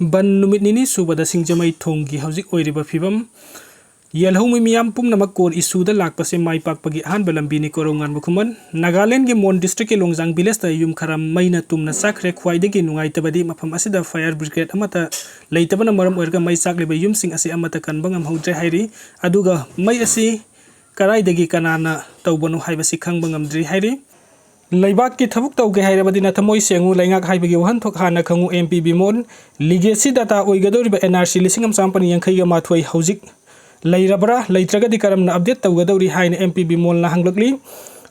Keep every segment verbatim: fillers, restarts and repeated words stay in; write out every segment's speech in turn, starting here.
ꯕꯟ ꯅꯨꯃꯤꯠ ꯅꯤꯅꯤ ꯁꯨꯕꯗ ꯁꯤꯡꯖꯃꯩ ꯊꯣꯡꯒꯤ ꯍꯧꯖꯤꯛ ꯑꯣꯏꯔꯤꯕ ꯐꯤꯕꯝ꯫ ꯌꯦꯜꯍꯧꯃꯤ ꯃꯤꯌꯥꯝ ꯄꯨꯝꯅꯃꯛ ꯀꯣꯔ ꯏꯁꯨꯗ ꯂꯥꯛꯄꯁꯦ ꯃꯥꯏ ꯄꯥꯛꯄꯒꯤ ꯑꯍꯥꯟꯕ ꯂꯝꯕꯤꯅꯤ꯫ ꯀꯣꯔꯧꯉꯥꯟꯕ ꯈꯨꯃꯟ꯫ ꯅꯥꯒꯥꯂꯦꯟꯒꯤ ꯃꯣꯟ ꯗꯤꯁꯇ꯭ꯔꯤꯛꯀꯤ ꯂꯣꯡꯖꯥꯡ ꯚꯤꯂꯦꯖꯇ ꯌꯨꯝ ꯈꯔ ꯃꯩꯅ ꯇꯨꯝꯅ ꯆꯥꯛꯈ꯭ꯔꯦ꯫ ꯈ꯭ꯋꯥꯏꯗꯒꯤ ꯅꯨꯡꯉꯥꯏꯇꯕꯗꯤ ꯃꯐꯝ ꯑꯁꯤꯗ ꯐꯥꯌꯔ ꯕ꯭ꯔꯤꯒꯦꯗ ꯑꯃꯠꯇ ꯂꯩꯇꯕꯅ ꯃꯔꯝ ꯑꯣꯏꯔꯒ ꯃꯩ ꯆꯥꯛꯂꯤꯕ ꯌꯨꯝꯁꯤꯡ ꯑꯁꯤ ꯑꯃꯠꯇ ꯀꯟꯕ ꯉꯝꯍꯧꯗ꯭ꯔꯦ ꯍꯥꯏꯔꯤ꯫ ꯑꯗꯨꯒ ꯃꯩ ꯑꯁꯤ ꯀꯗꯥꯏꯗꯒꯤ ꯀꯅꯥꯅ ꯇꯧꯕꯅꯣ ꯍꯥꯏꯕꯁꯤ ꯈꯪꯕ ꯉꯝꯗ꯭ꯔꯤ ꯍꯥꯏꯔꯤ꯫ ꯂꯩꯕꯥꯛꯀꯤ ꯊꯕꯛ ꯇꯧꯒꯦ ꯍꯥꯏꯔꯕꯗꯤ ꯅꯊꯃꯣꯏ ꯁꯦꯡꯉꯨ, ꯂꯩꯉꯥꯛ ꯍꯥꯏꯕꯒꯤ ꯋꯥꯍꯟꯊꯣꯛ ꯍꯥꯟꯅ ꯈꯪꯉꯨ꯫ M P Bimol. Legacy data ꯑꯣꯏꯒꯗꯧꯔꯤꯕ ꯑꯦꯟ ꯑꯥꯔ ꯁꯤ ꯂꯤꯁꯤꯡ ꯑꯃ ꯆꯥꯃꯥꯄꯟ ꯌꯥꯡꯈꯩꯒ ꯃꯥꯊꯣꯏ ꯍꯧꯖꯤꯛ ꯂꯩꯔꯕ꯭ꯔꯥ? ꯂꯩꯇ꯭ꯔꯒꯗꯤ ꯀꯔꯝꯅ ꯑꯞꯗꯦꯠ ꯇꯧꯒꯗꯧꯔꯤ ꯍꯥꯏꯅ ꯑꯦꯝ ꯄꯤ ꯕꯤꯃꯣꯜꯅ ꯍꯪꯂꯛꯂꯤ꯫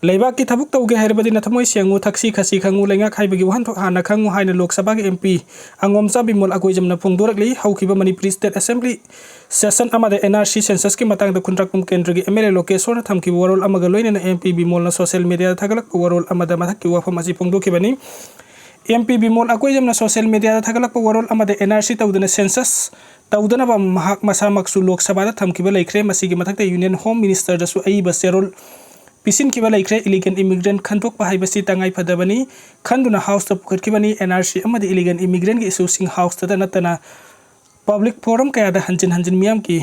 ꯂꯩꯕꯥꯛꯀꯤ ꯊꯕꯛ ꯇꯧꯒꯦ ꯍꯥꯏꯔꯕꯗꯤ ꯅꯊꯃꯣꯏ ꯁꯦꯡꯉꯨ, ꯊꯛꯁꯤ ꯈꯥꯁꯤ ꯈꯪꯉꯨ, ꯂꯩꯉꯥꯛ ꯍꯥꯏꯕꯒꯤ ꯋꯥꯍꯟꯊꯣꯛ ꯍꯥꯟꯅ ꯈꯪꯉꯨ ꯍꯥꯏꯅ ꯂꯣꯛ ꯁꯚꯥꯒꯤ ꯑꯦꯝ ꯄꯤ ꯑꯉꯣꯝꯆꯥ ꯕꯤꯃꯣꯜ ꯑꯀꯣꯏꯖꯝꯅ ꯐꯣꯡꯗꯣꯔꯛꯂꯤ꯫ ꯍꯧꯈꯤꯕ ꯃꯅꯤꯄꯨꯔꯤ ꯁ꯭ꯇꯦꯠ ꯑꯦꯁꯦꯝꯕ꯭ꯂꯤ ꯁꯦꯁꯟ ꯑꯃꯗ ꯑꯦꯟ ꯑꯥꯔ ꯁꯤ ꯁꯦꯟꯁꯁꯀꯤ ꯃꯇꯥꯡꯗ ꯈꯨꯟꯗ꯭ꯔꯥꯛꯄꯝ ꯀꯦꯟꯗ꯭ꯔꯒꯤ ꯑꯦꯝ ꯑꯦꯜ ꯑꯦ ꯂꯣꯀꯦꯁꯣꯔꯅ ꯊꯝꯈꯤꯕ ꯋꯥꯔꯣꯜ ꯑꯃꯒ ꯂꯣꯏꯅꯅ ꯑꯦꯝ ꯄꯤ ꯕꯤꯃꯣꯜꯅ ꯁꯣꯁꯤꯌꯦꯜ ꯃꯤꯗꯤꯌꯥꯗ ꯊꯥꯒꯠꯂꯛꯄ ꯋꯥꯔꯣꯜ ꯑꯃꯗ ꯃꯊꯛꯀꯤ ꯋꯥꯐꯝ ꯑꯁꯤ ꯐꯣꯡꯗꯣꯛꯈꯤꯕꯅꯤ꯫ ꯑꯦꯝ ꯄꯤ ꯕꯤꯃꯣꯜ ꯑꯀꯣꯏꯖꯝꯅ ꯁꯣꯁꯤꯌꯦꯜ ꯃꯤꯗꯤꯌꯥꯗ ꯊꯥꯒꯠꯂꯛꯄ ꯋꯥꯔꯣꯜ ꯑꯃꯗ ꯑꯦꯟ ꯑꯥꯔ ꯁꯤ ꯇꯧꯗꯅ ꯁꯦꯟꯁꯁ ꯇꯧꯗꯅꯕ ꯃꯍꯥꯛ ꯃꯁꯥꯃꯛꯁꯨ ꯂꯣꯛ ꯁꯚꯥꯗ ꯊꯝꯈꯤꯕ ꯂꯩꯈ꯭ꯔꯦ꯫ ꯃꯁꯤꯒꯤ ꯃꯊꯛꯇ ꯌꯨꯅꯤꯌꯟ ꯍꯣꯝ ꯃꯤꯅꯤꯁꯇꯔꯗꯁꯨ ꯑꯏꯕ ꯆꯦꯔꯣꯜ ꯄꯤꯁꯤꯟꯈꯤꯕ ꯂꯩꯈ꯭ꯔꯦ꯫ ꯏꯂꯤꯒꯦꯜ ꯏꯃꯤꯒ꯭ꯔꯦꯟꯠ ꯈꯟꯗꯣꯛꯄ ꯍꯥꯏꯕꯁꯤ ꯇꯉꯥꯏ ꯐꯗꯕꯅꯤ ꯈꯟꯗꯨꯅ ꯍꯥꯎꯁꯇ ꯄꯨꯈꯠꯈꯤꯕꯅꯤ꯫ ꯑꯦꯟ ꯑꯥꯔ ꯁꯤ ꯑꯃꯗꯤ ꯏꯂꯤꯒꯦꯜ ꯏꯃꯤꯒ꯭ꯔꯦꯟꯠꯀꯤ ꯏꯁꯨꯁꯤꯡ ꯍꯥꯎꯁꯇꯗ ꯅꯠꯇꯅ ꯄꯕ꯭ꯂꯤꯛ ꯐꯣꯔꯝ ꯀꯌꯥꯗ ꯍꯟꯖꯤꯟ ꯍꯟꯖꯤꯟ ꯃꯤꯌꯥꯝꯒꯤ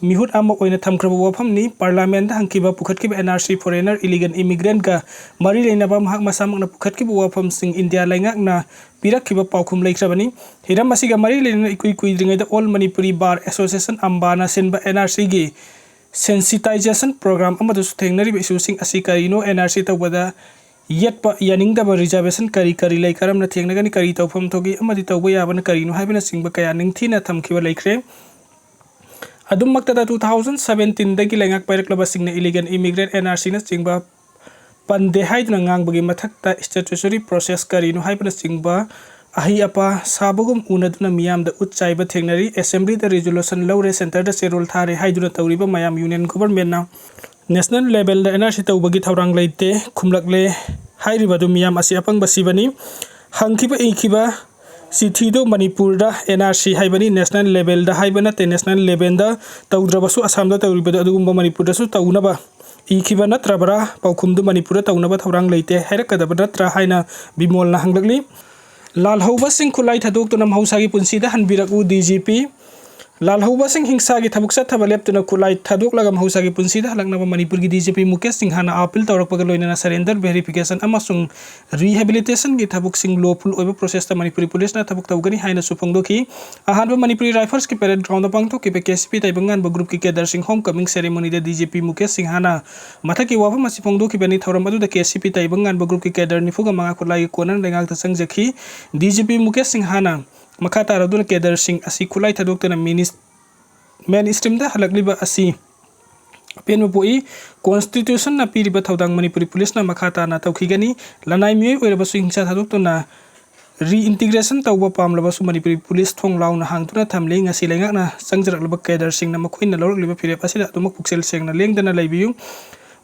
ꯃꯤꯍꯨꯠ ꯑꯃ ꯑꯣꯏꯅ ꯊꯝꯈ꯭ꯔꯕ ꯋꯥꯐꯝꯅꯤ꯫ ꯄꯥꯔꯂꯥꯃꯦꯟꯗ ꯍꯪꯈꯤꯕ ꯄꯨꯈꯠꯈꯤꯕ N R C foreigner illegal ꯏꯃꯤꯒ꯭ꯔꯦꯟꯠꯀ ꯃꯔꯤ ꯂꯩꯅꯕ ꯃꯍꯥꯛ ꯃꯁꯥꯃꯛꯅ ꯄꯨꯈꯠꯈꯤꯕ ꯋꯥꯐꯝꯁꯤꯡ ꯏꯟꯗꯤꯌꯥ ꯂꯩꯉꯥꯛꯅ ꯄꯤꯔꯛꯈꯤꯕ ꯄꯥꯎꯈꯨꯝ ꯂꯩꯈ꯭ꯔꯕꯅꯤ꯫ ꯍꯤꯔꯝ ꯑꯁꯤꯒ ꯃꯔꯤ ꯂꯩꯅꯅ ꯏꯀꯨꯏ ꯀꯨꯏꯗ꯭ꯔꯤꯉꯩꯗ ꯑꯣꯜ ꯃꯅꯤꯄꯨꯔꯤ ꯕꯥꯔ ꯑꯦꯁꯣꯁꯤꯌꯦꯁꯟ, ꯑꯝꯕꯥꯅ ꯁꯤꯟꯕ ꯑꯦꯟ ꯑꯥꯔ ꯁꯤꯒꯤ ꯁꯦꯟꯁꯤꯇꯥꯏꯖꯦꯁꯟ ꯄ꯭ꯔꯣꯒ꯭ꯔꯥꯝ ꯑꯃꯗꯁꯨ ꯊꯦꯡꯅꯔꯤꯕ ꯏꯁꯨꯁꯤꯡ ꯑꯁꯤ ꯀꯔꯤꯅꯣ? ꯑꯦꯟ ꯑꯥꯔ ꯁꯤ ꯇꯧꯕꯗ ꯌꯦꯠꯄ ꯌꯥꯅꯤꯡꯗꯕ ꯔꯤꯖꯥꯔꯕꯦꯁꯟ ꯀꯔꯤ ꯀꯔꯤ ꯂꯩ? ꯀꯔꯝꯅ ꯊꯦꯡꯅꯒꯅꯤ? ꯀꯔꯤ ꯇꯧꯐꯝ ꯊꯣꯛꯏ? ꯑꯃꯗꯤ ꯇꯧꯕ ꯌꯥꯕꯅ ꯀꯔꯤꯅꯣ ꯍꯥꯏꯕꯅꯆꯤꯡꯕ ꯀꯌꯥ ꯅꯤꯡꯊꯤꯅ ꯊꯝꯈꯤꯕ ꯂꯩꯈ꯭ꯔꯦ꯫ ꯑꯗꯨꯃꯛꯇꯗ ꯇꯨ ꯊꯥꯎꯖꯟ ꯁꯕꯦꯟꯇꯤꯟꯗꯒꯤ ꯂꯩꯉꯥꯛ ꯄꯥꯏꯔꯛꯂꯕꯁꯤꯡꯅ ꯏꯂꯤꯒꯦꯜ ꯏꯃꯤꯒ꯭ꯔꯦꯟꯠ, ꯑꯦꯟ ꯑꯥꯔ ꯁꯤꯅꯆꯤꯡꯕ ꯄꯟꯗꯦ ꯍꯥꯏꯗꯨꯅ ꯉꯥꯡꯕꯒꯤ ꯃꯊꯛꯇ ꯁ꯭ꯇꯦꯆꯨꯇꯣꯔꯤ ꯄ꯭ꯔꯣꯁꯦꯁ ꯀꯔꯤꯅꯣ ꯍꯥꯏꯕꯅꯆꯤꯡꯕ ꯑꯍꯩ ꯑꯄꯥ ꯁꯥꯕꯒꯨꯝ ꯎꯅꯗꯨꯅ ꯃꯤꯌꯥꯝꯗ ꯎꯠ ꯆꯥꯏꯕ ꯊꯦꯡꯅꯔꯤ꯫ ꯑꯦꯁꯦꯝꯕ꯭ꯂꯤꯗ ꯔꯤꯖꯣꯂꯨꯁꯟ ꯂꯧꯔꯦ, ꯁꯦꯟꯇꯔꯗ ꯆꯦꯔꯣꯜ ꯊꯥꯔꯦ ꯍꯥꯏꯗꯨꯅ ꯇꯧꯔꯤꯕ ꯃꯌꯥꯝ ꯌꯨꯅꯤꯌꯟ ꯒꯣꯚꯔꯟꯃꯦꯟꯠꯅ ꯅꯦꯁꯅꯦꯜ ꯂꯦꯚꯦꯜꯗ ꯑꯦꯟ ꯑꯥꯔ ꯁꯤ ꯇꯧꯕꯒꯤ ꯊꯧꯔꯥꯡ ꯂꯩꯇꯦ ꯈꯨꯝꯂꯛꯂꯦ ꯍꯥꯏꯔꯤꯕꯗꯨ ꯃꯤꯌꯥꯝ ꯑꯁꯤ ꯑꯄꯪꯕ ꯁꯤꯕꯅꯤ꯫ ꯍꯪꯈꯤꯕ ꯏꯈꯤꯕ ꯆꯤꯊꯤꯗꯨ ꯃꯅꯤꯄꯨꯔꯗ ꯑꯦꯟ ꯑꯥꯔ ꯁꯤ ꯍꯥꯏꯕꯅꯤ, ꯅꯦꯁꯅꯦꯜ ꯂꯦꯚꯦꯜꯗ ꯍꯥꯏꯕ ꯅꯠꯇꯦ꯫ ꯅꯦꯁꯅꯦꯜ ꯂꯦꯚꯦꯜꯗ ꯇꯧꯗ꯭ꯔꯕꯁꯨ ꯑꯁꯥꯝꯗ ꯇꯧꯔꯤꯕꯗꯨ ꯑꯗꯨꯒꯨꯝꯕ ꯃꯅꯤꯄꯨꯔꯗꯁꯨ ꯇꯧꯅꯕ ꯏꯈꯤꯕ ꯅꯠꯇ꯭ꯔꯕ꯭ꯔꯥ? ꯄꯥꯎꯈꯨꯝꯗꯨ ꯃꯅꯤꯄꯨꯔꯗ ꯇꯧꯅꯕ ꯊꯧꯔꯥꯡ ꯂꯩꯇꯦ ꯍꯥꯏꯔꯛꯀꯗꯕ ꯅꯠꯇ꯭ꯔꯥ ꯍꯥꯏꯅ ꯕꯤꯃꯣꯜꯅ ꯍꯪꯂꯛꯂꯤ꯫ ꯂꯥꯜꯍꯧꯕꯁꯤꯡ ꯈꯨꯠꯂꯥꯏ ꯊꯥꯗꯣꯛꯇꯨꯅ ꯃꯍꯧꯁꯥꯒꯤ ꯄꯨꯟꯁꯤꯗ ꯍꯟꯕꯤꯔꯛꯎ꯫ D G P. ꯂꯥꯜꯍꯧꯕꯁꯤꯡ ꯍꯤꯡꯁꯥꯒꯤ ꯊꯕꯛ ꯆꯠꯊꯕ ꯂꯦꯞꯇꯨꯅ ꯈꯨꯠꯂꯥꯏ ꯊꯥꯗꯣꯛꯂꯒ ꯃꯍꯧꯁꯥꯒꯤ ꯄꯨꯟꯁꯤꯗ ꯍꯜꯂꯛꯅꯕ ꯃꯅꯤꯄꯨꯔꯒꯤ D G P Mukesh ꯁꯤꯡꯍꯥꯅ appeal ꯇꯧꯔꯛꯄꯒ ꯂꯣꯏꯅꯅ surrender verification ꯑꯃꯁꯨꯡ rehabilitationꯒꯤ ꯊꯕꯛꯁꯤꯡ lawful ꯑꯣꯏꯕ processꯇ ꯃꯅꯤꯄꯨꯔꯤ ꯄꯨꯂꯤꯁꯅ ꯊꯕꯛ ꯇꯧꯒꯅꯤ ꯍꯥꯏꯅꯁꯨ ꯐꯣꯡꯗꯣꯛꯈꯤ꯫ ꯑꯍꯥꯟꯕ ꯃꯅꯤꯄꯨꯔꯤ Riflesꯀꯤ parade groundꯗ ꯄꯥꯡꯊꯣꯛꯈꯤꯕ ꯀꯦ ꯁꯤ ꯄꯤ ꯇꯥꯏꯕꯪ ꯉꯥꯟꯕ groupꯀꯤ cadreꯁꯤꯡ home coming ceremonyꯗ D G P Mukesh ꯁꯤꯡꯍꯥꯅ ꯃꯊꯛꯀꯤ ꯋꯥꯐꯝ ꯑꯁꯤ ꯐꯣꯡꯗꯣꯛꯈꯤꯕꯅꯤ꯫ ꯊꯧꯔꯝ ꯑꯗꯨꯗ ꯀꯦ ꯁꯤ ꯄꯤ ꯇꯥꯏꯕꯪ ꯉꯥꯟꯕ groupꯀꯤ cadre ꯅꯤꯐꯨꯒ ꯃꯉꯥ ꯈꯨꯠꯂꯥꯏꯒꯤ ꯀꯣꯟꯅꯅ ꯂꯩꯉꯥꯛꯇ ꯆꯪꯖꯈꯤ꯫ ꯗꯤ ꯖꯤ ꯄꯤ ꯃꯨꯀꯦꯁ ꯁꯤꯡꯍꯥꯅ ꯃꯈꯥ ꯇꯥꯔꯗꯨꯅ cadreꯁꯤꯡ ꯑꯁꯤ ꯈꯨꯠꯂꯥꯏ ꯊꯥꯗꯣꯛꯇꯨꯅ minis-, mainstreamꯗ ꯍꯜꯂꯛꯂꯤꯕ ꯑꯁꯤ ꯑꯄꯦꯟꯕ ꯄꯣꯛꯏ꯫ Constitutionꯅ ꯄꯤꯔꯤꯕ ꯊꯧꯗꯥꯡ ꯃꯅꯤꯄꯨꯔꯤ ꯄꯨꯂꯤꯁꯅ ꯃꯈꯥ ꯇꯥꯅ ꯇꯧꯈꯤꯒꯅꯤ꯫ ꯂꯅꯥꯏ ꯃꯤꯑꯣꯏ ꯑꯣꯏꯔꯕꯁꯨ ꯍꯤꯡꯁꯥ ꯊꯥꯗꯣꯛꯇꯨꯅ reintegration ꯇꯧꯕ ꯄꯥꯝꯂꯕꯁꯨ ꯃꯅꯤꯄꯨꯔꯤ ꯄꯨꯂꯤꯁ ꯊꯣꯡ ꯂꯥꯎꯅ ꯍꯥꯡꯗꯨꯅ ꯊꯝꯂꯤ꯫ ꯉꯁꯤ ꯂꯩꯉꯥꯛꯅ ꯆꯪꯖꯔꯛꯂꯕ cadreꯁꯤꯡꯅ ꯃꯈꯣꯏꯅ ꯂꯧꯔꯛꯂꯤꯕ ꯐꯤꯔꯦꯞ ꯑꯁꯤꯗ ꯑꯗꯨꯃꯛ ꯄꯨꯛꯆꯦꯜ ꯁꯦꯡꯅ ꯂꯦꯡꯗꯅ ꯂꯩꯕꯤꯌꯨ꯫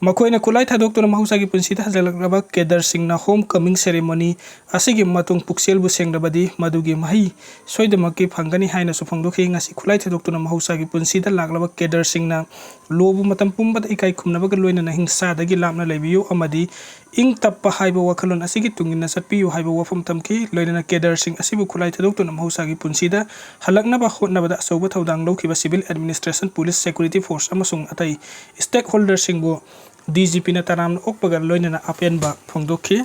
ꯃꯈꯣꯏꯅ ꯈꯨꯠꯂꯥꯏ ꯊꯥꯗꯣꯛꯇꯨꯅ ꯃꯍꯧꯁꯥꯒꯤ ꯄꯨꯟꯁꯤꯗ ꯍꯜꯂꯛꯂꯕ cadreꯁꯤꯡꯅ home coming ceremony ꯑꯁꯤꯒꯤ ꯃꯇꯨꯡ ꯄꯨꯛꯆꯦꯜꯕꯨ ꯁꯦꯡꯂꯕꯗꯤ ꯃꯗꯨꯒꯤ ꯃꯍꯩ ꯁꯣꯏꯗꯅꯃꯛꯀꯤ ꯐꯪꯒꯅꯤ ꯍꯥꯏꯅꯁꯨ ꯐꯣꯡꯗꯣꯛꯈꯤ꯫ ꯉꯁꯤ ꯈꯨꯠꯂꯥꯏ ꯊꯥꯗꯣꯛꯇꯨꯅ ꯃꯍꯧꯁꯥꯒꯤ ꯄꯨꯟꯁꯤꯗ ꯂꯥꯛꯂꯕ cadreꯁꯤꯡꯅ ꯂꯣꯕꯨ ꯃꯇꯝ ꯄꯨꯝꯕꯗ ꯏꯀꯥꯏ ꯈꯨꯝꯅꯕꯒ ꯂꯣꯏꯅꯅ ꯍꯤꯡꯁꯥꯗꯒꯤ ꯂꯥꯞꯅ ꯂꯩꯕꯤꯌꯨ ꯑꯃꯗꯤ ꯏꯪ ꯇꯞꯄ ꯍꯥꯏꯕ ꯋꯥꯈꯜꯂꯣꯟ ꯑꯁꯤꯒꯤ ꯇꯨꯡ ꯏꯟꯅ ꯆꯠꯄꯤꯌꯨ ꯍꯥꯏꯕ ꯋꯥꯐꯝ ꯊꯝꯈꯤ꯫ ꯂꯣꯏꯅꯅ cadreꯁꯤꯡ ꯑꯁꯤꯕꯨ ꯈꯨꯠꯂꯥꯏ ꯊꯥꯗꯣꯛꯇꯨꯅ ꯃꯍꯧꯁꯥꯒꯤ ꯄꯨꯟꯁꯤꯗ ꯍꯜꯂꯛꯅꯕ ꯍꯣꯠꯅꯕꯗ ꯑꯆꯧꯕ ꯊꯧꯗꯥꯡ ꯂꯧꯈꯤꯕ civil administration, police, security force ꯑꯃꯁꯨꯡ ꯑꯇꯩ stakeholderꯁꯤꯡꯕꯨ ꯗꯤ ꯖꯤ ꯄꯤꯅ ꯇꯔꯥꯝꯅ ꯑꯣꯛꯄꯒ ꯂꯣꯏꯅꯅ ꯑꯄꯦꯟꯕ ꯐꯣꯡꯗꯣꯛꯈꯤ꯫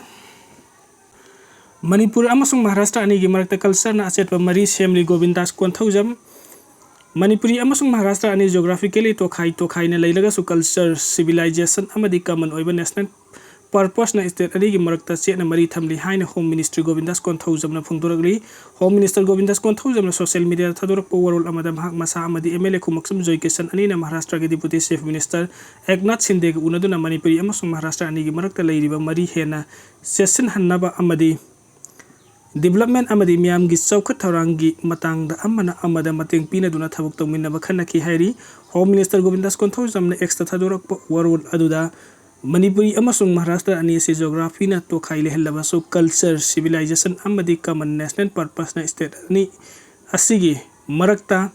ꯃꯅꯤꯄꯨꯔ ꯑꯃꯁꯨꯡ ꯃꯍꯥꯔꯥꯁꯇ꯭ꯔ ꯑꯅꯤꯒꯤ ꯃꯔꯛꯇ cultureꯅ ꯑꯆꯦꯠꯄ ꯃꯔꯤ ꯁꯦꯝꯂꯤ꯫ ꯒꯣꯕꯤꯟꯗꯥꯁ ꯀꯣꯟꯊꯧꯖꯝ꯫ ꯃꯅꯤꯄꯨꯔꯤ ꯑꯃꯁꯨꯡ ꯃꯍꯥꯔꯥꯁꯇ꯭ꯔ ꯑꯅꯤ geographically ꯇꯣꯈꯥꯏ ꯇꯣꯈꯥꯏꯅ ꯂꯩꯔꯒꯁꯨ culture, civilization ꯑꯃꯗꯤ common ꯑꯣꯏꯕ national purposeꯅ state ꯑꯅꯤꯒꯤ ꯃꯔꯛꯇ ꯆꯦꯠꯅ ꯃꯔꯤ ꯊꯝꯂꯤ ꯍꯥꯏꯅ Home Minister ꯒꯣꯕꯤꯟꯗꯥꯁ ꯀꯣꯟꯊꯧꯖꯝꯅ ꯐꯣꯡꯗꯣꯔꯛꯂꯤ꯫ Home Minister ꯒꯣꯕꯤꯟꯗꯥꯁ ꯀꯣꯟꯊꯧꯖꯝꯅ social mediaꯗ ꯊꯥꯗꯣꯔꯛꯄ ꯋꯥꯔꯣꯜ ꯑꯃꯗ ꯃꯍꯥꯛ ꯃꯁꯥ ꯑꯃꯗꯤ ꯑꯦꯝ ꯑꯦꯜ ꯑꯦ ꯈꯨꯃꯛꯁꯝ ꯖꯣꯏꯀꯤꯁꯟ ꯑꯅꯤꯅ ꯃꯍꯥꯔꯥꯁꯇ꯭ꯔꯒꯤ Deputy Chief Minister ꯑꯦꯛꯅꯥꯊ ꯁꯤꯟꯗꯦꯒ ꯎꯅꯗꯨꯅ ꯃꯅꯤꯄꯨꯔꯤ ꯑꯃꯁꯨꯡ ꯃꯍꯥꯔꯥꯁꯇ꯭ꯔ ꯑꯅꯤꯒꯤ ꯃꯔꯛꯇ ꯂꯩꯔꯤꯕ ꯃꯔꯤ ꯍꯦꯟꯅ ꯆꯦꯠꯁꯤꯟꯍꯟꯅꯕ ꯑꯃꯗꯤ development ꯑꯃꯗꯤ ꯃꯤꯌꯥꯝꯒꯤ ꯆꯥꯎꯈꯠ ꯊꯧꯔꯥꯡꯒꯤ ꯃꯇꯥꯡꯗ ꯑꯃꯅ ꯑꯃꯗ ꯃꯇꯦꯡ ꯄꯤꯅꯗꯨꯅ ꯊꯕꯛ ꯇꯧꯃꯤꯟꯅꯕ ꯈꯟꯅꯈꯤ ꯍꯥꯏꯔꯤ꯫ Home Minister ꯒꯣꯕꯤꯟꯗꯥꯁ ꯀꯣꯟꯊꯧꯖꯝꯅ Xꯇ ꯊꯥꯗꯣꯔꯛꯄ ꯋꯥꯔꯣꯜ ꯑꯗꯨꯗ ꯃꯅꯤꯄꯨꯔꯤ ꯑꯃꯁꯨꯡ ꯃꯍꯥꯔꯥꯁꯇ꯭ꯔ ꯑꯅꯤ ꯑꯁꯤ geographyꯅ ꯇꯣꯈꯥꯏ ꯂꯩꯍꯜꯂꯕꯁꯨ culture, civilization ꯑꯃꯗꯤ common national purposeꯅ state ꯑꯅꯤ ꯑꯁꯤꯒꯤ ꯃꯔꯛꯇ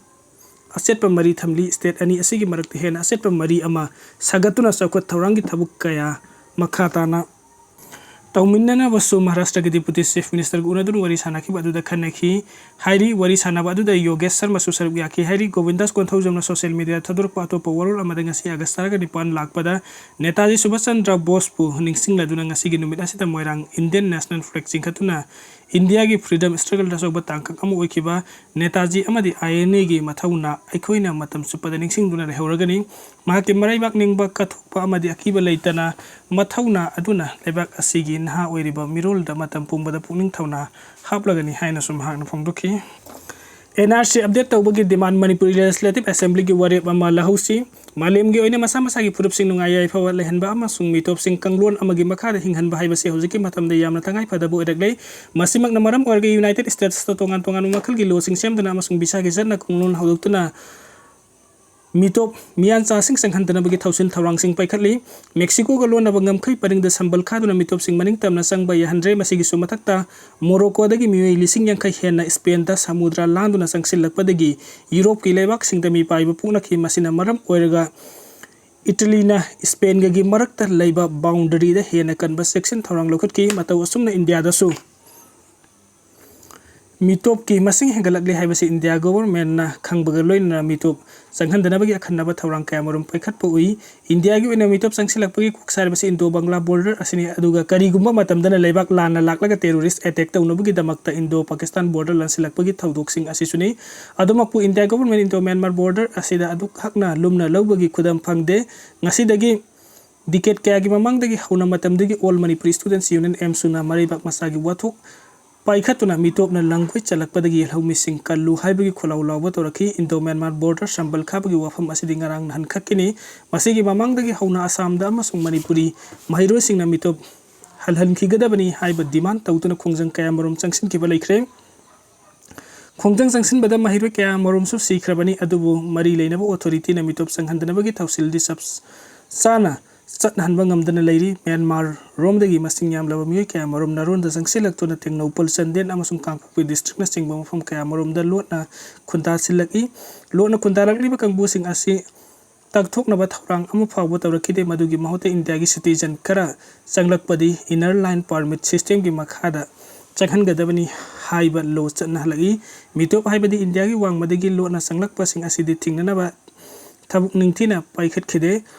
ꯑꯆꯦꯠꯄ ꯃꯔꯤ ꯊꯝꯂꯤ꯫ State ꯑꯅꯤ ꯑꯁꯤꯒꯤ ꯃꯔꯛꯇ ꯍꯦꯟꯅ ꯑꯆꯦꯠꯄ ꯃꯔꯤ ꯑꯃ ꯁꯥꯒꯠꯇꯨꯅ ꯆꯥꯎꯈꯠ ꯊꯧꯔꯥꯡꯒꯤ ꯊꯕꯛ ꯀꯌꯥ ꯃꯈꯥ ꯇꯥꯅ ꯇꯧꯃꯤꯟꯅꯅꯕꯁꯨ ꯃꯍꯥꯔꯥꯁꯇ꯭ꯔꯒꯤ Deputy Chief Ministerꯒ ꯎꯅꯗꯨꯅ ꯋꯥꯔꯤ ꯁꯥꯅꯈꯤꯕ ꯑꯗꯨꯗ ꯈꯟꯅꯈꯤ ꯍꯥꯏꯔꯤ꯫ ꯋꯥꯔꯤ ꯁꯥꯅꯕ ꯑꯗꯨꯗ ꯌꯣꯒꯦꯁ ꯁꯔꯃꯁꯨ ꯁꯔꯨꯛ ꯌꯥꯈꯤ ꯍꯥꯏꯔꯤ꯫ ꯒꯣꯕꯤꯟꯗꯥꯁ ꯀꯣꯟꯊꯧꯖꯝꯅ social mediaꯗ ꯊꯥꯗꯣꯔꯛꯄ ꯑꯇꯣꯞꯄ ꯋꯥꯔꯣꯜ ꯑꯃꯗ ꯉꯁꯤ ꯑꯥꯒꯁ ꯇꯔꯥꯒ ꯅꯤꯄꯥꯟ ꯂꯥꯛꯄꯗ ꯅꯦꯇꯥꯖꯤ ꯁꯨꯚꯥꯁ ꯆꯟꯗ꯭ꯔ ꯕꯣꯁꯄꯨ ꯅꯤꯡꯁꯤꯡꯂꯗꯨꯅ ꯉꯁꯤꯒꯤ ꯅꯨꯃꯤꯠ ꯑꯁꯤꯗ ꯃꯣꯏꯔꯥꯡ Indian National Flag ꯆꯤꯡꯈꯠꯇꯨꯅ ꯏꯟꯗꯤꯌꯥꯒꯤ freedom struggleꯗ ꯑꯆꯧꯕ ꯇꯥꯡꯀꯛ ꯑꯃ ꯑꯣꯏꯈꯤꯕ ꯅꯦꯇꯥꯖꯤ ꯑꯃꯗꯤ INAꯒꯤ ꯃꯊꯧꯅꯥ ꯑꯩꯈꯣꯏꯅ ꯃꯇꯝ ꯆꯨꯞꯄꯗ ꯅꯤꯡꯁꯤꯡꯗꯨꯅ ꯂꯩꯍꯧꯔꯒꯅꯤ꯫ ꯃꯍꯥꯛꯀꯤ ꯃꯔꯩꯕꯥꯛ ꯅꯤꯡꯕ ꯀꯠꯊꯣꯛꯄ ꯑꯃꯗꯤ ꯑꯀꯤꯕ ꯂꯩꯇꯅ ꯃꯊꯧꯅꯥ ꯑꯗꯨꯅ ꯂꯩꯕꯥꯛ ꯑꯁꯤꯒꯤ ꯅꯍꯥ ꯑꯣꯏꯔꯤꯕ ꯃꯤꯔꯣꯜꯗ ꯃꯇꯝ ꯄꯨꯝꯕꯗ ꯄꯨꯛꯅꯤꯡ ꯊꯧꯅꯥ ꯍꯥꯞꯂꯒꯅꯤ ꯍꯥꯏꯅꯁꯨ ꯃꯍꯥꯛꯅ ꯐꯣꯡꯗꯣꯛꯈꯤ꯫ NRC update ꯇꯧꯕꯒꯤ demand ꯃꯅꯤꯄꯨꯔꯤ Legislative Assemblyꯒꯤ ꯋꯥꯔꯦꯞ ꯑꯃ ꯂꯧꯍꯧꯁꯤ꯫ ꯃꯥꯂꯦꯝꯒꯤ ꯑꯣꯏꯅ ꯃꯁꯥ ꯃꯁꯥꯒꯤ ꯐꯨꯔꯨꯞꯁꯤꯡ ꯅꯨꯡꯉꯥꯏ ꯌꯥꯏꯐꯕ ꯂꯩꯍꯟꯕ ꯑꯃꯁꯨꯡ ꯃꯤꯇꯣꯞꯁꯤꯡ ꯀꯥꯡꯂꯣꯟ ꯑꯃꯒꯤ ꯃꯈꯥꯗ ꯍꯤꯡꯍꯟꯕ ꯍꯥꯏꯕꯁꯤ ꯍꯧꯖꯤꯛꯀꯤ ꯃꯇꯝꯗ ꯌꯥꯝꯅ ꯇꯉꯥꯏ ꯐꯗꯕ ꯑꯣꯏꯔꯛꯂꯦ꯫ ꯃꯁꯤꯃꯛꯅ ꯃꯔꯝ ꯑꯣꯏꯔꯒ United Statesꯇ ꯇꯣꯉꯥꯟ ꯇꯣꯉꯥꯟꯕ ꯃꯈꯜꯒꯤ ꯂꯣꯁꯤꯡ ꯁꯦꯝꯗꯨꯅ ꯑꯃꯁꯨꯡ ꯚꯤꯁꯥꯒꯤ ꯆꯠꯅ ꯀꯥꯡꯂꯣꯟ ꯍꯧꯗꯣꯛꯇꯨꯅ ꯃꯤꯇꯣꯞ ꯃꯤꯌꯥꯟꯆꯥꯁꯤꯡ ꯆꯪꯍꯟꯗꯅꯕꯒꯤ ꯊꯧꯁꯤꯜ ꯊꯧꯔꯥꯡꯁꯤꯡ ꯄꯥꯏꯈꯠꯂꯤ꯫ ꯃꯦꯛꯁꯤꯀꯣꯒ ꯂꯣꯟꯅꯕ ꯉꯝꯈꯩ ꯄꯔꯤꯡꯗ ꯁꯝꯕꯜ ꯈꯥꯗꯨꯅ ꯃꯤꯇꯣꯞꯁꯤꯡ ꯃꯅꯤꯡ ꯇꯝꯅ ꯆꯪꯕ ꯌꯥꯍꯟꯗ꯭ꯔꯦ꯫ ꯃꯁꯤꯒꯤꯁꯨ ꯃꯊꯛꯇ ꯃꯣꯔꯣꯀꯣꯗꯒꯤ ꯃꯤꯑꯣꯏ ꯂꯤꯁꯤꯡ ꯌꯥꯡꯈꯩ ꯍꯦꯟꯅ ꯁ꯭ꯄꯦꯟꯗ ꯁꯃꯨꯗ꯭ꯔ ꯂꯥꯟꯗꯨꯅ ꯆꯪꯁꯤꯜꯂꯛꯄꯗꯒꯤ ꯌꯨꯔꯣꯞꯀꯤ ꯂꯩꯕꯥꯛꯁꯤꯡꯗ ꯃꯤꯄꯥꯏꯕ ꯄꯣꯛꯅꯈꯤ꯫ ꯃꯁꯤꯅ ꯃꯔꯝ ꯑꯣꯏꯔꯒ ꯏꯇꯂꯤꯅ ꯁ꯭ꯄꯦꯟꯒꯒꯤ ꯃꯔꯛꯇ ꯂꯩꯕ boundaryꯗ ꯍꯦꯟꯅ ꯀꯟꯕ ꯆꯦꯛꯁꯤꯟ ꯊꯧꯔꯥꯡ ꯂꯧꯈꯠꯈꯤ꯫ ꯃꯇꯧ ꯑꯁꯨꯝꯅ ꯏꯟꯗꯤꯌꯥꯗꯁꯨ ꯃꯤꯇꯣꯞꯀꯤ ꯃꯁꯤꯡ ꯍꯦꯟꯒꯠꯂꯛꯂꯤ ꯍꯥꯏꯕꯁꯤ ꯏꯟꯗꯤꯌꯥ governmentꯅ ꯈꯪꯕꯒ ꯂꯣꯏꯅꯅ ꯃꯤꯇꯣꯞ ꯆꯪꯍꯟꯗꯅꯕꯒꯤ ꯑꯈꯟꯅꯕ ꯊꯧꯔꯥꯡ ꯀꯌꯥꯃꯔꯨꯝ ꯄꯥꯏꯈꯠꯄ ꯎꯏ꯫ ꯏꯟꯗꯤꯌꯥꯒꯤ ꯑꯣꯏꯅ ꯃꯤꯇꯣꯞ ꯆꯪꯁꯤꯜꯂꯛꯄꯒꯤ ꯀꯣꯛ ꯁꯥꯔꯤꯕꯁꯤ ꯏꯟꯗꯣ ꯕꯪꯒ꯭ꯂꯥ border ꯑꯁꯤꯅꯤ꯫ ꯑꯗꯨꯒ ꯀꯔꯤꯒꯨꯝꯕ ꯃꯇꯝꯗꯅ ꯂꯩꯕꯥꯛ ꯂꯥꯟꯅ ꯂꯥꯛꯂꯒ terrorist attack ꯇꯧꯅꯕꯒꯤꯗꯃꯛꯇ ꯏꯟꯗꯣ ꯄꯥꯀꯤꯁꯇꯥꯟ border ꯂꯥꯟꯁꯤꯜꯂꯛꯄꯒꯤ ꯊꯧꯗꯣꯛꯁꯤꯡ ꯑꯁꯤꯁꯨꯅꯤ꯫ ꯑꯗꯨꯃꯛꯄꯨ India government Indo Myanmar border ꯑꯁꯤꯗ ꯑꯗꯨꯛ ꯍꯛꯅ ꯂꯨꯝꯅ ꯂꯧꯕꯒꯤ ꯈꯨꯗꯝ ꯐꯪꯗꯦ꯫ ꯉꯁꯤꯗꯒꯤ decade ꯀꯌꯥꯒꯤ ꯃꯃꯥꯡꯗꯒꯤ ꯍꯧꯅ ꯃꯇꯝꯗꯨꯒꯤ All Manipuri Students Union, ꯑꯦꯝꯁꯨꯅ ꯃꯔꯩꯕꯥꯛ ꯃꯆꯥꯒꯤ ꯋꯥꯊꯣꯛ ꯄꯥꯏꯈꯠꯇꯨꯅ ꯃꯤꯇꯣꯞꯅ ꯂꯪꯒꯣꯏ ꯆꯜꯂꯛꯄꯗꯒꯤ ꯂꯧꯃꯤꯁꯤꯡ ꯀꯜꯂꯨ ꯍꯥꯏꯕꯒꯤ ꯈꯣꯜꯂꯥꯎ ꯂꯥꯎꯕ ꯇꯧꯔꯛꯈꯤ꯫ ꯏꯟꯗꯣ ꯃ꯭ꯌꯥꯟꯃꯥꯔ border ꯁꯝꯕꯜ ꯈꯥꯕꯒꯤ ꯋꯥꯐꯝ ꯑꯁꯤꯗꯤ ꯉꯔꯥꯡ ꯅꯍꯥꯟ ꯈꯛꯀꯤꯅꯤ꯫ ꯃꯁꯤꯒꯤ ꯃꯃꯥꯡꯗꯒꯤ ꯍꯧꯅ ꯑꯁꯥꯝꯗ ꯑꯃꯁꯨꯡ ꯃꯅꯤꯄꯨꯔꯤ ꯃꯍꯩꯔꯣꯏꯁꯤꯡꯅ ꯃꯤꯇꯣꯞ ꯍꯜꯍꯟꯈꯤꯒꯗꯕꯅꯤ ꯍꯥꯏꯕ demand ꯇꯧꯗꯨꯅ ꯈꯣꯡꯖꯪ ꯀꯌꯥꯃꯔꯨꯝ ꯆꯪꯁꯤꯟꯈꯤꯕ ꯂꯩꯈ꯭ꯔꯦ꯫ ꯈꯣꯡꯖꯪ ꯆꯪꯁꯤꯟꯕꯗ ꯃꯍꯩꯔꯣꯏ ꯀꯌꯥꯃꯔꯨꯝꯁꯨ ꯁꯤꯈ꯭ꯔꯕꯅꯤ꯫ ꯑꯗꯨꯕꯨ ꯃꯔꯤ ꯂꯩꯅꯕ authorityꯅ ꯃꯤꯇꯣꯞ ꯆꯪꯍꯟꯗꯅꯕꯒꯤ ꯊꯧꯁꯤꯜꯗꯤ ꯆꯞ ꯆꯥꯅ ꯆꯠꯅꯍꯟꯕ ꯉꯝꯗꯅ ꯂꯩꯔꯤ꯫ ꯃ꯭ꯌꯥꯟꯃꯥꯔ ꯔꯣꯝꯗꯒꯤ ꯃꯁꯤꯡ ꯌꯥꯝꯂꯕ ꯃꯤꯑꯣꯏ ꯀꯌꯥꯃꯔꯨꯝ ꯅꯥꯔꯣꯟꯗ ꯆꯪꯁꯤꯜꯂꯛꯇꯨꯅ ꯇꯦꯡꯅꯧꯄꯜ, ꯆꯥꯟꯗꯦꯜ ꯑꯃꯁꯨꯡ ꯀꯥꯡꯄꯣꯛꯄꯤ districtꯅꯆꯤꯡꯕ ꯃꯐꯝ ꯀꯌꯥꯃꯔꯨꯝꯗ ꯂꯣꯠꯅ ꯈꯨꯟꯗꯥꯁꯤꯜꯂꯛꯏ꯫ ꯂꯣꯠꯅ ꯈꯨꯟꯗꯥꯔꯛꯂꯤꯕ ꯀꯥꯡꯕꯨꯁꯤꯡ ꯑꯁꯤ ꯇꯛꯊꯣꯛꯅꯕ ꯊꯧꯔꯥꯡ ꯑꯃ ꯐꯥꯎꯕ ꯇꯧꯔꯛꯈꯤꯗꯦ꯫ ꯃꯗꯨꯒꯤ ꯃꯍꯨꯠꯇ ꯏꯟꯗꯤꯌꯥꯒꯤ citizen ꯈꯔ ꯆꯪꯂꯛꯄꯗꯤ inner line permit system ꯒꯤ ꯃꯈꯥꯗ ꯆꯪꯍꯟꯒꯗꯕꯅꯤ ꯍꯥꯏꯕ law ꯆꯠꯅꯍꯜꯂꯛꯏ꯫ ꯃꯤꯇꯣꯞ ꯍꯥꯏꯕꯗꯤ ꯏꯟꯗꯤꯌꯥꯒꯤ ꯋꯥꯡꯃꯗꯒꯤ ꯂꯣꯠꯅ ꯆꯪꯂꯛꯄꯁꯤꯡ ꯑꯁꯤꯗꯤ ꯊꯤꯡꯅꯅꯕ ꯊꯕꯛ ꯅꯤꯡꯊꯤꯅ ꯄꯥꯏꯈꯠꯈꯤꯗꯦ꯫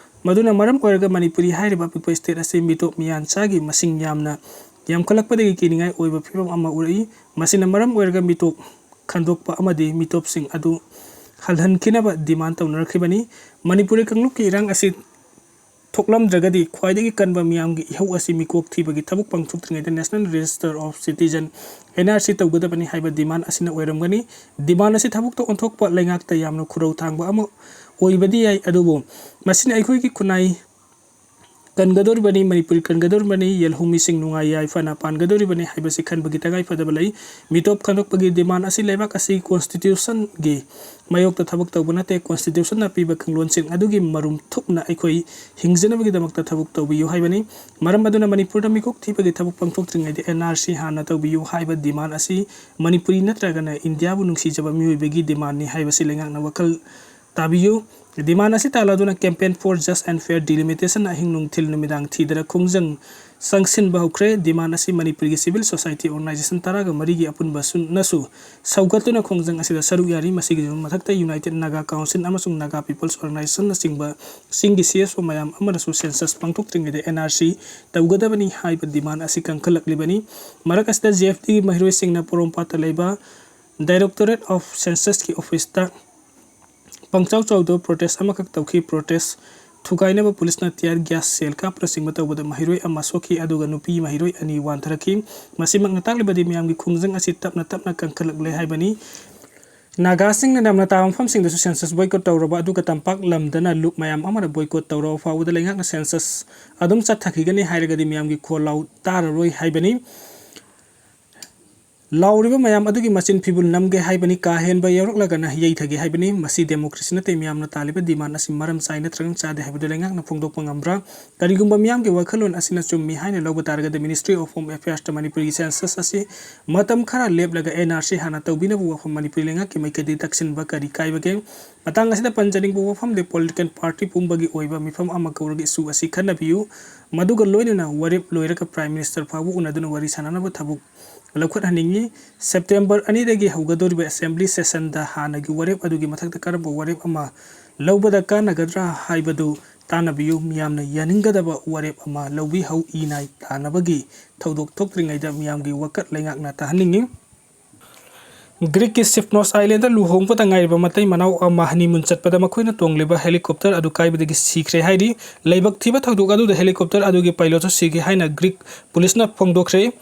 ꯃꯗꯨꯅ ꯃꯔꯝ ꯑꯣꯏꯔꯒ ꯃꯅꯤꯄꯨꯔꯤ ꯍꯥꯏꯔꯤꯕ ꯑꯄꯤꯛꯄ state ꯑꯁꯤ ꯃꯤꯇꯣꯞ ꯃꯤꯌꯥꯟꯆꯥꯒꯤ ꯃꯁꯤꯡ ꯌꯥꯝꯅ ꯌꯥꯝꯈꯠꯂꯛꯄꯗꯒꯤ ꯀꯤꯅꯤꯡꯉꯥꯏ ꯑꯣꯏꯕ ꯐꯤꯕꯝ ꯑꯃ ꯎꯔꯛꯏ꯫ ꯃꯁꯤꯅ ꯃꯔꯝ ꯑꯣꯏꯔꯒ ꯃꯤꯇꯣꯞ ꯈꯟꯗꯣꯛꯄ ꯑꯃꯗꯤ ꯃꯤꯇꯣꯞꯁꯤꯡ ꯑꯗꯨ ꯍꯜꯍꯟꯈꯤꯅꯕ demand ꯇꯧꯅꯔꯛꯈꯤꯕꯅꯤ꯫ ꯃꯅꯤꯄꯨꯔꯤ ꯀꯥꯡꯂꯨꯞꯀꯤ ꯏꯔꯥꯡ ꯑꯁꯤ ꯊꯣꯛꯂꯝꯗ꯭ꯔꯒꯗꯤ ꯈ꯭ꯋꯥꯏꯗꯒꯤ ꯀꯟꯕ ꯃꯤꯌꯥꯝꯒꯤ ꯏꯍꯧ ꯑꯁꯤ ꯃꯤꯀꯣꯛ ꯊꯤꯕꯒꯤ ꯊꯕꯛ ꯄꯥꯡꯊꯣꯛꯇ꯭ꯔꯤꯉꯩꯗ National Register of Citizen, N R C, ꯇꯧꯒꯗꯕꯅꯤ ꯍꯥꯏꯕ demand ꯑꯁꯤꯅ ꯑꯣꯏꯔꯝꯒꯅꯤ꯫ Demand ꯑꯁꯤ ꯊꯕꯛꯇ ꯑꯣꯟꯊꯣꯛꯄ ꯂꯩꯉꯥꯛꯇ ꯌꯥꯝꯅ ꯈꯨꯔꯧ ꯊꯥꯡꯕ ꯑꯃ ꯑꯣꯏꯕꯗꯤ ꯌꯥꯏ, ꯑꯗꯨꯕꯨ ꯃꯁꯤꯅ ꯑꯩꯈꯣꯏꯒꯤ ꯈꯨꯟꯅꯥꯏ ꯀꯟꯒꯗꯧꯔꯤꯕꯅꯤ, ꯃꯅꯤꯄꯨꯔꯤ ꯀꯟꯒꯗꯧꯔꯤꯕꯅꯤ, ꯌꯦꯜꯍꯧꯃꯤꯁꯤꯡ ꯅꯨꯡꯉꯥꯏ ꯌꯥꯏꯐꯅ ꯄꯥꯟꯒꯗꯧꯔꯤꯕꯅꯤ ꯍꯥꯏꯕꯁꯤ ꯈꯟꯕꯒꯤ ꯇꯉꯥꯏ ꯐꯗꯕ ꯂꯩ꯫ ꯃꯤꯇꯣꯞ ꯈꯟꯗꯣꯛꯄꯒꯤ demand ꯑꯁꯤ ꯂꯩꯕꯥꯛ ꯑꯁꯤ constitution ꯒꯤ ꯃꯥꯌꯣꯛꯇ ꯊꯕꯛ ꯇꯧꯕ ꯅꯠꯇꯦ꯫ Constitution ꯅ ꯄꯤꯕ ꯀꯥꯡꯂꯣꯟꯁꯤꯡ ꯑꯗꯨꯒꯤ ꯃꯔꯨꯝ ꯊꯨꯞꯅ ꯑꯩꯈꯣꯏ ꯍꯤꯡꯖꯅꯕꯒꯤꯗꯃꯛꯇ ꯊꯕꯛ ꯇꯧꯕꯤꯌꯨ ꯍꯥꯏꯕꯅꯤ꯫ ꯃꯔꯝ ꯑꯗꯨꯅ ꯃꯅꯤꯄꯨꯔꯗ ꯃꯤꯀꯣꯛ ꯊꯤꯕꯒꯤ ꯊꯕꯛ ꯄꯥꯡꯊꯣꯛꯇ꯭ꯔꯤꯉꯩꯗ N R C ꯍꯥꯟꯅ ꯇꯧꯕꯤꯌꯨ ꯍꯥꯏꯕ demand ꯑꯁꯤ ꯃꯅꯤꯄꯨꯔꯤ ꯅꯠꯇ꯭ꯔꯒꯅ ꯏꯟꯗꯤꯌꯥꯕꯨ ꯅꯨꯡꯁꯤꯖꯕ ꯃꯤꯑꯣꯏꯕꯒꯤ demand ꯅꯤ ꯍꯥꯏꯕꯁꯤ ꯂꯩꯉꯥꯛꯅ ꯋꯥꯈꯜ ꯇꯥꯕꯤꯌꯨ꯫ Demand ꯑꯁꯤ ꯇꯥꯂꯗꯨꯅ Campaign for Just and Fair Delimitation ꯅ ꯑꯍꯤꯡ ꯅꯨꯡꯊꯤꯜ ꯅꯨꯃꯤꯗꯥꯡ ꯊꯤꯗꯅ ꯈꯣꯡꯖꯪ ꯆꯪꯁꯤꯟꯕ ꯍꯧꯈ꯭ꯔꯦ꯫ Demand ꯑꯁꯤ ꯃꯅꯤꯄꯨꯔꯒꯤ civil society organization ꯇꯔꯥꯒ ꯃꯔꯤꯒꯤ ꯑꯄꯨꯟꯕꯁꯨꯅꯁꯨ ꯁꯧꯒꯠꯇꯨꯅ ꯈꯣꯡꯖꯪ ꯑꯁꯤꯗ ꯁꯔꯨꯛ ꯌꯥꯔꯤ꯫ ꯃꯁꯤꯒꯤ ꯃꯊꯛꯇ United Naga Council ꯑꯃꯁꯨꯡ Naga People's Organization ꯅꯆꯤꯡꯕ ꯆꯤꯡꯒꯤ C S O ꯃꯌꯥꯝ ꯑꯃꯅꯁꯨ census ꯄꯥꯡꯊꯣꯛꯇ꯭ꯔꯤꯉꯩꯗ N R C ꯇꯧꯒꯗꯕꯅꯤ ꯍꯥꯏꯕ demand ꯑꯁꯤ ꯀꯟꯈꯠꯂꯛꯂꯤꯕꯅꯤ꯫ ꯃꯔꯛ ꯑꯁꯤꯗ J F D ꯒꯤ ꯃꯍꯩꯔꯣꯏꯁꯤꯡꯅ ꯄꯣꯔꯣꯝꯄꯥꯠꯇ ꯂꯩꯕ Directorate of Census ꯀꯤ office ꯇ ꯄꯪꯆꯥꯎ ꯆꯥꯎꯗꯕ protest ꯑꯃꯈꯛ ꯇꯧꯈꯤ꯫ Protest ꯊꯨꯒꯥꯏꯅꯕ ꯄꯨꯂꯤꯁꯅ tear gas shell ꯀꯥꯞꯄꯅꯆꯤꯡꯕ ꯇꯧꯕꯗ ꯃꯍꯩꯔꯣꯏ ꯑꯃ ꯁꯣꯛꯈꯤ, ꯑꯗꯨꯒ ꯅꯨꯄꯤ ꯃꯍꯩꯔꯣꯏ ꯑꯅꯤ ꯋꯥꯟꯊꯔꯛꯈꯤ꯫ ꯃꯁꯤꯃꯛꯅ ꯇꯥꯛꯂꯤꯕꯗꯤ ꯃꯤꯌꯥꯝꯒꯤ ꯈꯣꯡꯖꯪ ꯑꯁꯤ ꯇꯞꯅ ꯇꯞꯅ ꯀꯟꯈꯠꯂꯛꯂꯦ ꯍꯥꯏꯕꯅꯤ꯫ ꯅꯥꯒꯥꯁꯤꯡꯅ ꯂꯝꯅ ꯇꯥꯕ ꯃꯐꯝꯁꯤꯡꯗꯁꯨ census boycott ꯇꯧꯔꯕ ꯑꯗꯨꯒ ꯇꯝꯄꯥꯛ ꯂꯝꯗꯅ ꯂꯨꯞ ꯃꯌꯥꯝ ꯑꯃꯅ boycott ꯇꯧꯔꯕ ꯐꯥꯎꯕꯗ ꯂꯩꯉꯥꯛꯅ census ꯑꯗꯨꯝ ꯆꯠꯊꯈꯤꯒꯅꯤ ꯍꯥꯏꯔꯒꯗꯤ ꯃꯤꯌꯥꯝꯒꯤ ꯈꯣꯜꯂꯥꯎ ꯇꯥꯔꯔꯣꯏ ꯍꯥꯏꯕꯅꯤ꯫ ꯂꯥꯎꯔꯤꯕ ꯃꯌꯥꯝ ꯑꯗꯨꯒꯤ ꯃꯆꯤꯟ ꯐꯤꯕꯨꯜ ꯅꯝꯒꯦ ꯍꯥꯏꯕꯅꯤ, ꯀꯥ ꯍꯦꯟꯕ ꯌꯥꯎꯔꯛꯂꯒꯅ ꯌꯩꯊꯒꯦ ꯍꯥꯏꯕꯅꯤ꯫ ꯃꯁꯤ democracy ꯅꯠꯇꯦ꯫ ꯃꯤꯌꯥꯝꯅ ꯇꯥꯜꯂꯤꯕ demand ꯑꯁꯤ ꯃꯔꯝ ꯆꯥꯏ ꯅꯠꯇ꯭ꯔꯒ ꯆꯥꯗꯦ ꯍꯥꯏꯕꯗꯨ ꯂꯩꯉꯥꯛꯅ ꯐꯣꯡꯗꯣꯛꯄ ꯉꯝꯕ꯭ꯔꯥ? ꯀꯔꯤꯒꯨꯝꯕ ꯃꯤꯌꯥꯝꯒꯤ ꯋꯥꯈꯜꯂꯣꯟ ꯑꯁꯤꯅ ꯆꯨꯝꯃꯤ ꯍꯥꯏꯅ ꯂꯧꯕ ꯇꯥꯔꯒꯗꯤ, Ministry of Home Affairsꯇ ꯃꯅꯤꯄꯨꯔꯒꯤ census ꯑꯁꯤ ꯃꯇꯝ ꯈꯔ ꯂꯦꯞꯂꯒ N R C ꯍꯥꯟꯅ ꯇꯧꯕꯤꯅꯕ ꯋꯥꯐꯝ ꯃꯅꯤꯄꯨꯔꯤ ꯂꯩꯉꯥꯛꯀꯤ ꯃꯥꯏꯀꯩꯗꯒꯤ ꯇꯛꯁꯤꯟꯕ ꯀꯔꯤ ꯀꯥꯏꯕꯒꯦ? ꯃꯇꯥꯡ ꯑꯁꯤꯗ ꯄꯟꯖꯅꯤꯡꯕ ꯋꯥꯐꯝꯗꯤ, political party ꯄꯨꯝꯕꯒꯤ ꯑꯣꯏꯕ ꯃꯤꯐꯝ ꯑꯃ ꯀꯧꯔꯒ issue ꯑꯁꯤ ꯈꯟꯅꯕꯤꯌꯨ꯫ ꯃꯗꯨꯒ ꯂꯣꯏꯅꯅ ꯋꯥꯔꯦꯞ ꯂꯣꯏꯔꯒ Prime Minister ꯐꯥꯎꯕ ꯎꯅꯗꯨꯅ ꯋꯥꯔꯤ ꯁꯥꯟꯅꯅꯕ ꯊꯕꯛ ꯂꯧꯈꯠꯍꯟꯅꯤꯡꯏ꯫ September ꯑꯅꯤꯗꯒꯤ ꯍꯧꯒꯗꯧꯔꯤꯕ assembly sessionꯗ ꯍꯥꯟꯅꯒꯤ ꯋꯥꯔꯦꯞ ꯑꯗꯨꯒꯤ ꯃꯊꯛꯇ ꯀꯔꯝꯕ ꯋꯥꯔꯦꯞ ꯑꯃ ꯂꯧꯕꯗ ꯀꯥꯟꯅꯒꯗ꯭ꯔꯥ ꯍꯥꯏꯕꯗꯨ ꯇꯥꯟꯅꯕꯤꯌꯨ꯫ ꯃꯤꯌꯥꯝꯅ ꯌꯥꯅꯤꯡꯒꯗꯕ ꯋꯥꯔꯦꯞ ꯑꯃ ꯂꯧꯕꯤꯍꯧ꯫ ꯏ ꯅꯥꯏ ꯇꯥꯟꯅꯕꯒꯤ ꯊꯧꯗꯣꯛ ꯊꯣꯛꯇ꯭ꯔꯤꯉꯩꯗ ꯃꯤꯌꯥꯝꯒꯤ ꯋꯥꯀꯠ ꯂꯩꯉꯥꯛꯅ ꯇꯥꯍꯟꯅꯤꯡꯏ꯫ Greeceꯀꯤ Sifnos Islandꯗ ꯂꯨꯍꯣꯡꯕꯗ ꯉꯥꯏꯔꯤꯕ ꯃꯇꯩ ꯃꯅꯥꯎ ꯑꯃ honeymoon ꯆꯠꯄꯗ ꯃꯈꯣꯏꯅ ꯇꯣꯡꯂꯤꯕ helicopter ꯑꯗꯨ ꯀꯥꯏꯕꯗꯒꯤ ꯁꯤꯈ꯭ꯔꯦ ꯍꯥꯏꯔꯤ꯫ ꯂꯥꯏꯕꯛ ꯊꯤꯕ ꯊꯧꯗꯣꯛ ꯑꯗꯨꯗ helicopter ꯑꯗꯨꯒꯤ pilotꯁꯨ ꯁꯤꯈꯤ ꯍꯥꯏꯅ Greek policeꯅ ꯐꯣꯡꯗꯣꯛꯈ꯭ꯔꯦ꯫